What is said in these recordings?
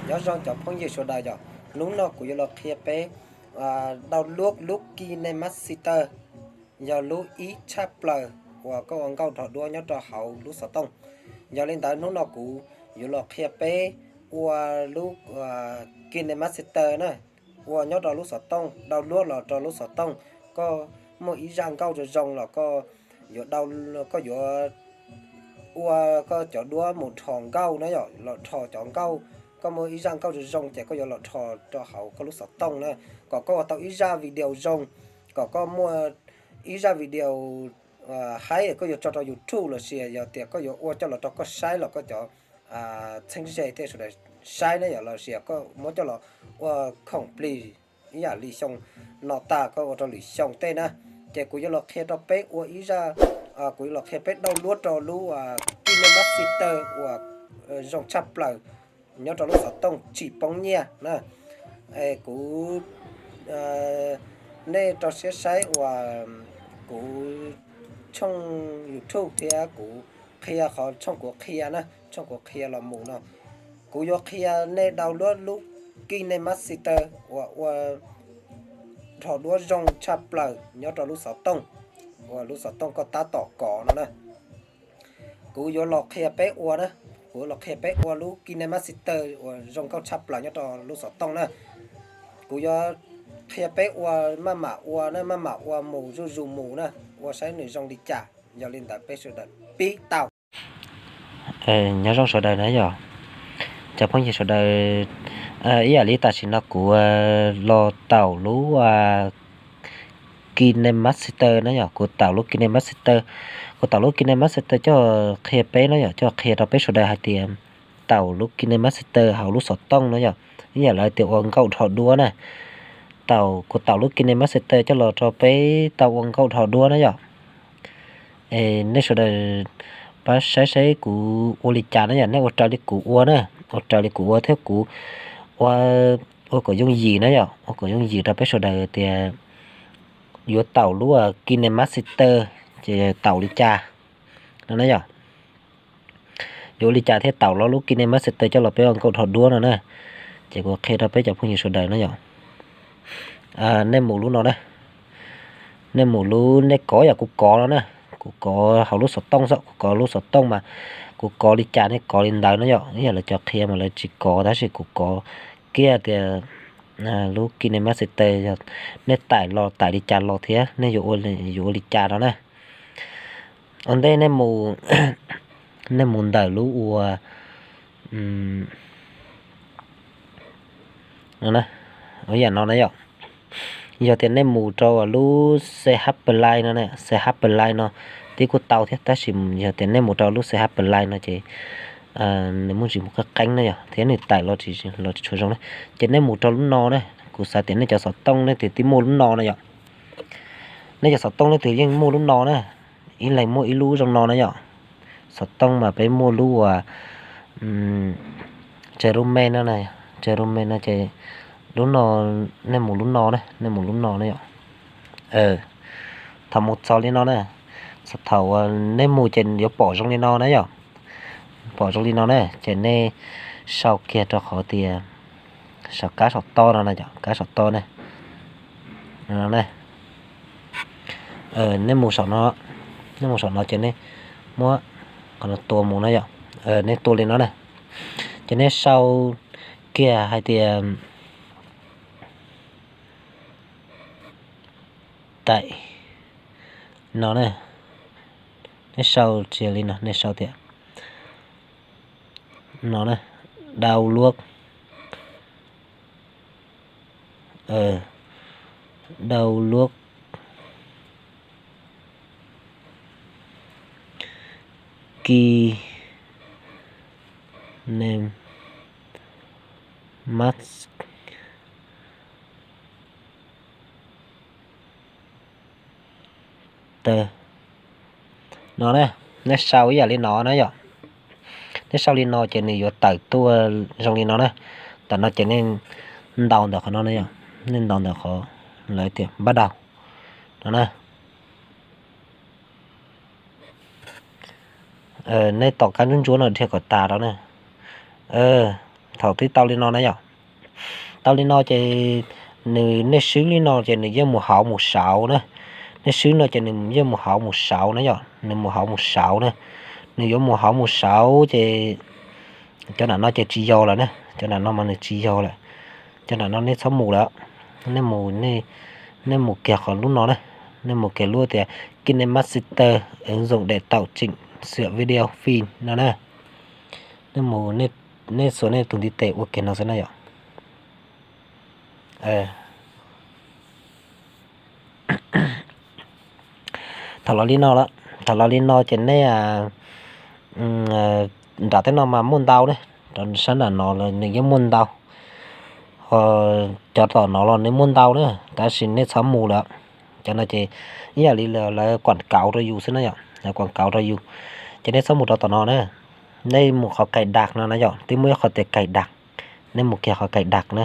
Nyob zoo cov phooj ywg sawv daws yom, hnub no kuv yuav los qhia peb download lub KineMaster, yog lub ib tshaj plaws uas koj ua nkauj rho duab nyob rau hauv lub xov tooj. Yog li ntawd hnub no kuv yuav los qhia peb ua lub KineMaster na, ua nyob rau lub xov tooj, download los rau lub xov tooj. Koj muaj ib zaj nkauj zoo zoo los koj yuav, koj yuav ua koj cov duab mus rho nkauj na yom, los rho cov nkauj. Koj muaj ib zaj nkauj zoo zoo ces koj yuav los rho rau hauv koj lub xov tooj na, kom koj ua tau ib zaj video zoo, kom koj muaj ib zaj video haib koj yuav tso rau YouTube los sis yog tias koj yuav ua coj los rau koj saib los koj cov txheeb ze tej sawv daws saib ne yom, los sis koj muab coj los ua khoom plig ib yam li xyoo no tas koj ua rau lwm xyoo tej na. Ces kuv yuav los qhia rau peb ua ib zaj, kuv yuav los qhia peb download rau lub KineMaster uas zoo tshaj plaws nyob rau lub xov tooj tsis poob nyiaj na. Kuv, nej rau siab saib uas kuv tshooj YouTube thiab kuv qhia qhov tshooj kuv qhia na, tshooj kuv qhia los mus no. Kuv yuav qhia nej download lub KineMaster uas ua rho duab zoo tshaj plaws nyob rau lub xov tooj, uas lub xov tooj koj tab tom kov no na. Kuv yuav los qhia peb ua na, kuv yuav los qhia peb ua lub KineMaster uas zoo nkauj tshaj plaws nyob rau lub xov tooj na. Kuv yuav qhia peb ua, maj mam ua na, maj mam ua mus zuj zus mus na, ua saib nws zoo li cas. Yog li ntawd peb sawv daws pib tau. Nyob zoo sawv daws na yom, cov phooj ywg sawv daws, ib yam li tam sim no kuv los taum lub KineMaster na yom, kuv taum lub KineMaster, kuv taum lub KineMaster coj qhia peb na yom, coj qhia rau peb sawv daws hais tias taum lub KineMaster hauv lub xov tooj na yom, ib yam li tias ua nkauj rho duab na. Taum, kuv taum lub KineMaster coj los rau peb tau ua nkauj rho duab na yom. Es nej sawv daws pab saib saib kuv ua li cas na yom, nej ua raws li kuv ua na, ua raws li kuv ua thiab kuv ua, ua kom yooj yim na yom, ua kom yooj yim rau peb sawv daws tias yuav taum lub KineMaster ces taum li cas no na yom. Yuav ua li cas thiaj taum los lub KineMaster coj los peb ua nkauj rho duab no na. Ces kuv qhia rau peb cov phooj ywg sawv daws na yom. Nej mus lub no na, nej mus lub, nej kov yam kuv kov no na, kuv kov hauv lub xov tooj xwb, kuv kov lub xov tooj mas kuv kov li cas nej kov li ntawd no yom. Ib yam lawv cov qhia mas lawv tsis kov, tab sis kuv kov kiag tias lub KineMaster yog nej taim los taim li cas los thiab nej yuav ua li cas no na. Ua ntej nej mus ntawm lub ua ib yam no na yom. Yog tias nej mus rau lub CH Play no, CH Play no twb kuj tau thiab, tab sis yog tias nej mus rau lub CH Play no ces nws muaj ntsis mus qeeb qeeb na yom, thiab nws taim los tsis tshua zoo na. Ces nej mus rau lub no na, kuv xav tias nej cov xov tooj nej twb muaj lub no na yom. Nej cov xov tooj nej twb yeej muaj lub no na, ib leeg muaj ib lub zoo no na yom. Xov tooj mas peb muaj lub uas Chrome no na, Chrome no ces lub no, nej mus lub no na, nej mus lub no na yom. Thaum mus txog li no na, thaum uas nej mus ces yuav pom zoo li no na yom. Pom zoo li no na ces nej sau kiag rau qhov tias saum kab saum toj no na yom, kab saum toj na. Nej mus saum no, nej mus saum no ces nej muab qhov no tua mus na yom. Nej tua li no na, ces nej sau kiag hais tias taim no na, nej sau tias li no, nej sau tias no na, download, download KineMaster no na, nej sau ib yam li no na yom. Nej sau li no ces nws yuav tawm tuaj zoo li no na. Tam no ces nej ntaus ntawm qhov no na yom, nej ntaus ntawm qhov lawv tias bắt đầu no na. Nej tom kab ntsuab ntsuab no dhia kom tas rau na. Thaum twb tau li no na yom, tau li no ces nws, nej swb li no ces nws yeej mus hauv mus saud na. Nej swb no ces nws yeej mus hauv mus saud na yom, nws mus hauv mus saud na. Nws yuav mus hauv mus saud ces cov nram no ces tsis yog lawm na, cov nram no mas nws tsis yog lawm. Cov nram no nej txhob mus lawm, nej mus, nej mus kiag qhov lub no na, nej mus kiag lub tias KineMaster ứng dụng để tạo chỉnh sửa video phim no na. Nej mus, nej xuas nej tus ntiv tes ua kiag no xwb na yom. Thaum los li no, thaum los li no ces nej, nram tej no mas muaj ntau na, sab nram no los nws yeej muaj ntau, ho cov tom no los nws muaj ntau na, tab sis nej txhob mus lawm. Cov no ces ib yam li lawv quảng cáo rau yus xwb na yom, lawv quảng cáo rau yus. Ces nej txhob mus rau tom no na, nej mus qhov cài đặt no na yom, twb muaj ib qhov tias cài đặt, nej mus kiag qhov cài đặt na,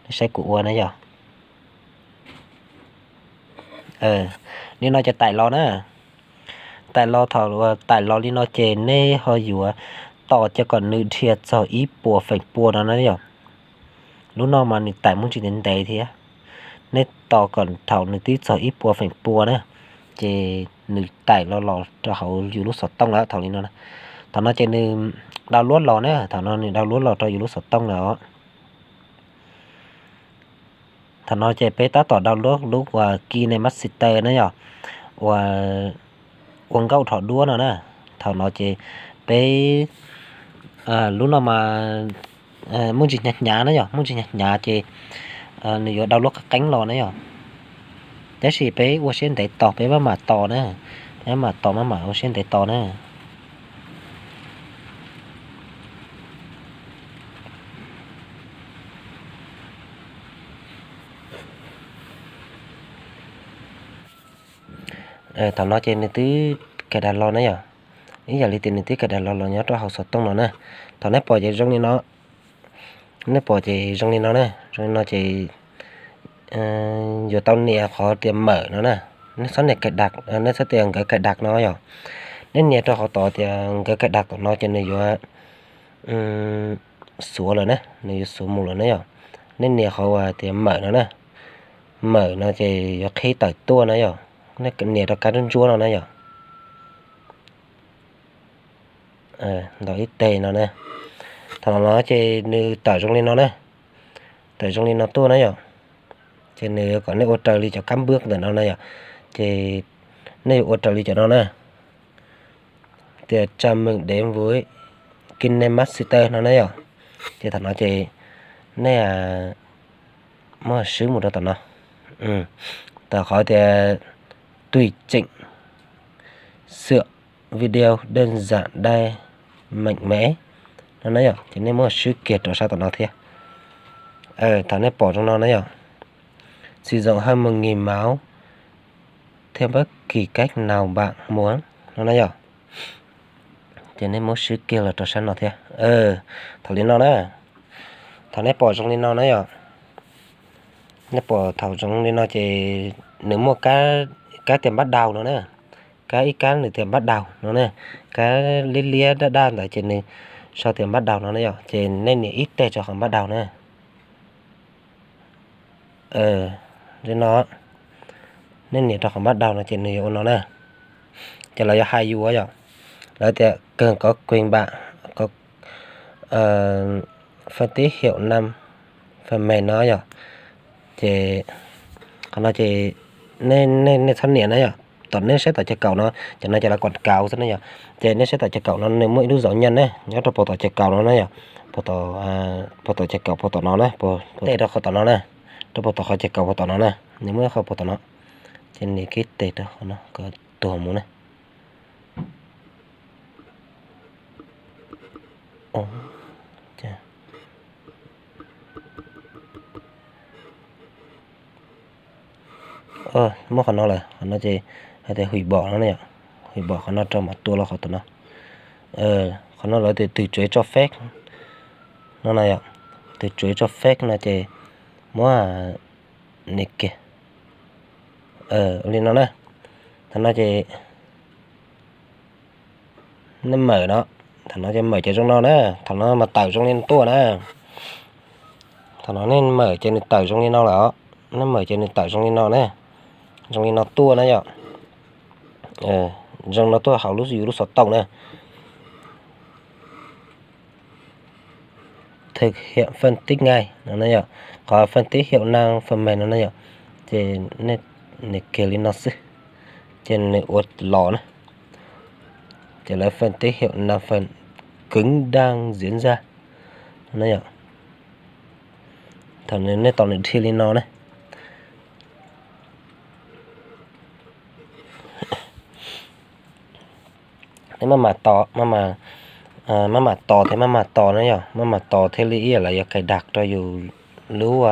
nej saib kuv ua na yom. Li no ces tải los na, tải los, thaum tải los li no ces nej ho yuav tos cia kom nws dhia txog ib puas feem pua no na yom. Lub no mas nws tải muaj ntsis ntev ntev thiab, nej tos kom thaum nws twb txog ib puas feem pua na, ces nws tải los los rau hauv yus lub xov tooj lawm thaum li no. Thaum no ces nws download los na, thaum no nws download los rau yus lub xov tooj lawm os. Thaum no ces peb tab tom download lub uas KineMaster na yom, uas ua nkauj rho duab no na. Thaum no ces peb, lub no mas muaj ntsis hnyav hnyav na yom, muaj ntsis hnyav hnyav ces nws yuav download qeeb qeeb los na yom. Tab sis peb ua siab ntev tos, peb maj mam tos na, peb maj mam tos, maj mam ua siab ntev tos na. Thaum no ces nws twb cài đặt los na yom, ib yam li tias nws twb cài đặt los los nyob rau hauv xov tooj no na. Thaum nej pom ces zoo li no, nej pom ces zoo li no na, zoo li no ces yuav tau nias qhov tias mở no na. Nej txhob nias cài đặt, nej txhob tias nkawd cài đặt no yom. Nej nias rau qhov tod tias nkawd cài đặt tom no ces nws yuav xuav lawm na, nws yuav xuav mus lawm na yom. Nej nias qhov uas tias mở no na, mở no ces yuav qhib tawm tuaj na yom. Nej nias rau kab ntsuab ntsuab no na yom. Ntaus ib teg no na. Thaum no ces nws tawm zoo li no na, tawm zoo li no tuaj na yom. Ces nws kom nej ua raws li cov kab npwb ntawm no na yom. Ces nej yuav ua raws li cov no na, tias chào mừng đến với KineMaster no na yom. Ces thaum no ces nej muab swb mus rau tom no, tom qhov tias tùy chỉnh sửa video đơn giản đây, mạnh mẽ no na yom. Ces nej muab swb kiag rau sab tom no thiab. Thaum nej pom zoo no na yom, sử dụng hơn một nghìn máu theo bất kỳ cách nào bạn muốn no na yom. Ces nej muab swb kiag los rau sab no thiab. Thaum li no na, thaum nej pom zoo li no na yom, nej pom thaum zoo li no ces nws muaj kab tias bắt đầu no na, kab ib kab nws tias bắt đầu no na, kab liab liab daj daj ntawd ces nws sau tias bắt đầu no na yom, ces nej nias ib teg rau qhov bắt đầu na. Li no, nej nias rau qhov bắt đầu no ces nws yuav ua no na. Ces lawv yuav hais yus yom, lawv tias cần có quyền bạn có phần tín hiệu năm phần mềm no yom. Ces qhov no ces nej txhob nias na yom. Tom nej saib tom cov kaum no, cov no ces lawv quảng cáo xwb na yom. Ces nej saib tom cov kaum no nws muaj ib lub dấu nhân na, nyob rau puag tom cov kaum no na yom. Puag tom cov kaum puag tom no na, puag tom rau qhov tom no na, rau puag tom qhov cov kaum puag tom no na, nws muaj ib qho puag tom no. Ces nias kiag tes rau qhov no kom tuag mus na. Muab qhov no lawm, qhov no ces hais tias hủy bỏ no na yom, hủy bỏ qhov no rau mam tua los qhov tom no. Qhov no lawv tias từ chối cho phép no na yom, từ chối cho phép no ces muab nias kiag ua li no na. Thaum no ces nej mở no, thaum no ces mở ces zoo no na, thaum no mas tawm zoo li no tuaj na. Thaum no nej mawm ces nws tawm zoo li no lawm os. Nej mawm ces nws tawm zoo li no ne, zoo li no tuaj na yom. Zoo no tuaj hauv lub yus lub xov tooj na. Thực hiện phân tích ngay no na yom. Qhov phân tích hiệu năng phần mềm no na yom. Ces nws kiag li no xwb, ces nws ua los na. Ces lawv phân tích hiệu năng phần cứng đang diễn ra no na yom. Thaum nej tos nws dhia li no na, nej maj mam tos, maj mam tos thiab maj mam tos na yom, maj mam tos thiaj li ib yam li yuav cài đặt rau yus lub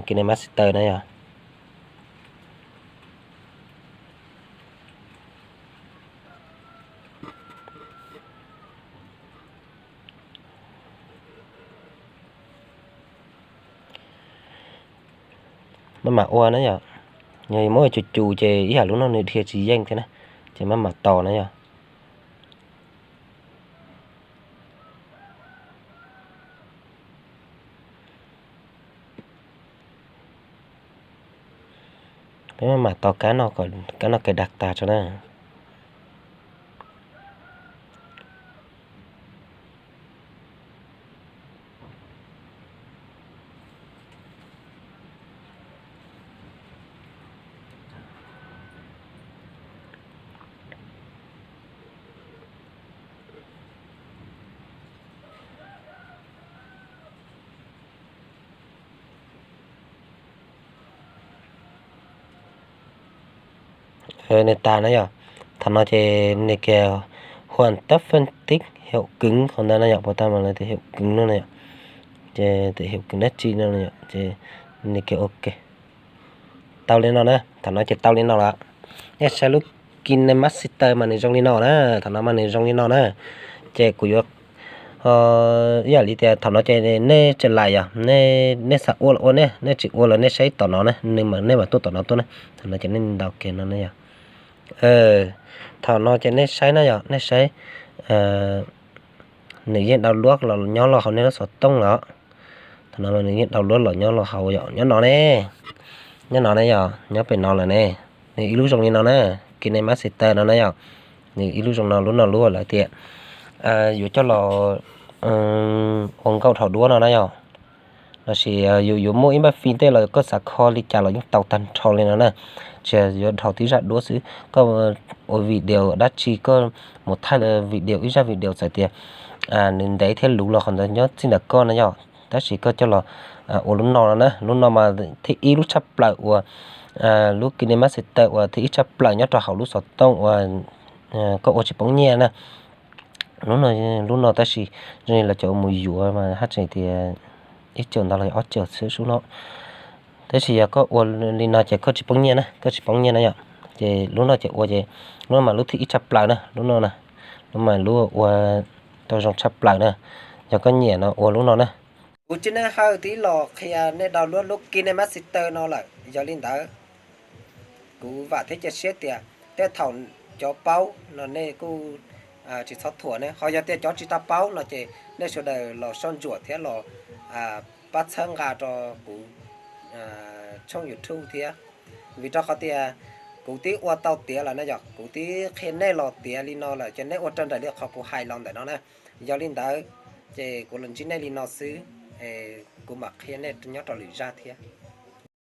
KineMaster na yom. Maj mam ua na yom. Yog muab cus cus ces ib yam lub no nws dhia tsis yeej thiab na, ces maj mam tos na yom. Peb maj mam tos kab no, kab no cài đặt tas tso na. Nws tas na yom. Thaum no ces nws kiag hoàn tất phân tích hiệu ứng qhov ntawd na yom, puas tau mas lawv tias hiệu ứng no na yom. Ces tias hiệu ứng dab tsi no na yom, ces nws kiag ok. Tau li no na, thaum no ces tau li no lawm. Nej saib lub KineMaster mas nws zoo li no na, thaum no mas nws zoo li no na. Ces kuv yuav, ib yam li tias thaum no ces nej tseem laim yom, nej xav ua los ua ne, nej tsis ua los nej saib tom no na, nws mas nej mam tuaj tom no tuaj na. Thaum no ces nej ntaus kiag no na yom. Thaum no ces nej saib na yom, nej saib, nws yeej download los nyob los hauv nej lub xov tooj lawm. Thaum no mas nws yeej download los nyob los hauv yom, nyob no ne, nyob no ne yom, nyob pem no lawm ne. Nws ib lub zoo li no na, KineMaster no na yom. Nws ib lub zoo no, lub no lub lawv tias yuav coj los ua nkauj dhau duab no na yom. Lossis yus yuav muaj ib npaj fij tej los koj xav kho li cas los yeej tau tag nrho li no na. Tsis yuav dhau tib zaj duab xwb, koj ua video dab tsi koj mus thaij video ib zaj video txawm tias nws ntev thiab luv los qhov ntawd nyob txij ntawm koj na yom, tab sis koj coj los ua lub no no na, lub no mas thiaj ib lub tshaj plaws uas lub KineMaster uas thiaj ib tshaj plaws nyob rau hauv lub xov tooj uas koj ua tsis poob nyiaj na. Lub no, lub no tab sis zoo li lawv cov mus yuav mas haj tseem tias ib caug ntau los ob caug xwb sub no. Tab sis yog koj ua li no ces koj tsis poob nyiaj na, koj tsis poob nyiaj na yom. Ces lub no ces ua ces lub no mas lub thib ib tshaj plaws na, lub no na, lub mas lub ua tau zoo tshaj plaws na. Yog koj nyiam no ua lub no na. Kuv Tsis Neej Hawj twb los qhia nej download lub KineMaster no lawm, yog li ntawd kuv vam thiab cia siab tias tej thaum cov paub no nej kuj tsis txhob thuam ne, ho yog tias cov tsis tau paub no ces nej sawv daws los soj ntsuam thiab los pab txhawb nqa rau kuv tshooj YouTube thiab. Vim rau qhov tias kuv twb ua tau tiav lawm na yom, kuv twb qhia nej los tiav li no lawm ces nej ua raws nraim li qhov kuv hais los ntawm no na. Yog li ntawd ces kuv los ntsib nej li no xwb, kuv mam qhia nej nyob rau lwm zaj thiab.